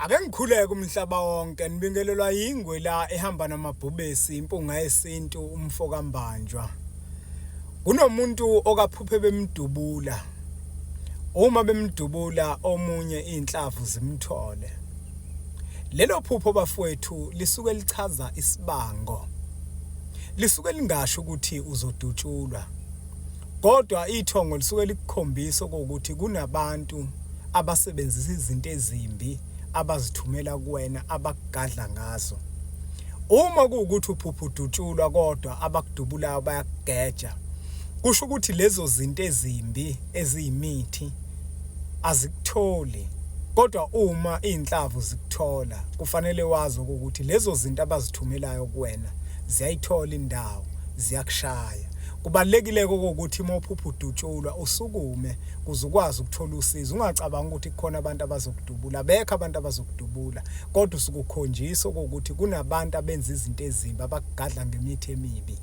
Ake ngikhuleke umhlaba wonke nibingelelwa yingwe la ehamba namabhubesi impunga yesintu umfo kaMbanjwa. Kunomuntu okaphuphe bemdubula. Uma bemdubula omunye inhlavu zimthole. Lelo phupho bafowethu lisuke lichaza isibango. Lisuke lingasho ukuthi uzodutshulwa. Kodwa ithongo lisuke likukhombisa ukuthi kunabantu abasebenzisa izinto ezimbi abazithumela kuwena abakugadla ngazo. Uma kuwukuthi uphupha udutshulwa kodwa abakudubulayo bayakugeja, kusho ukuthi lezo zinto ezimbi eziyimithi azikutholi. Kodwa uma iy'nhlavu zikuthola, kufanele wazi ukuthi lezo zinto abazithumelayo kuwena ziyayithola indawo, ziyakushaya. Kubalulekile-ke okokuthi uma uphupha udutshulwa usukume kuze ukwazi ukuthola usizo, ungacabangi ukuthi kukhona abantu abazokudubula. Abekho abantu abazokudubula, kodwa usuke ukhonjiswa okokuthi kunabantu abenza izinto ezimbi abakugadla ngemithi emibi.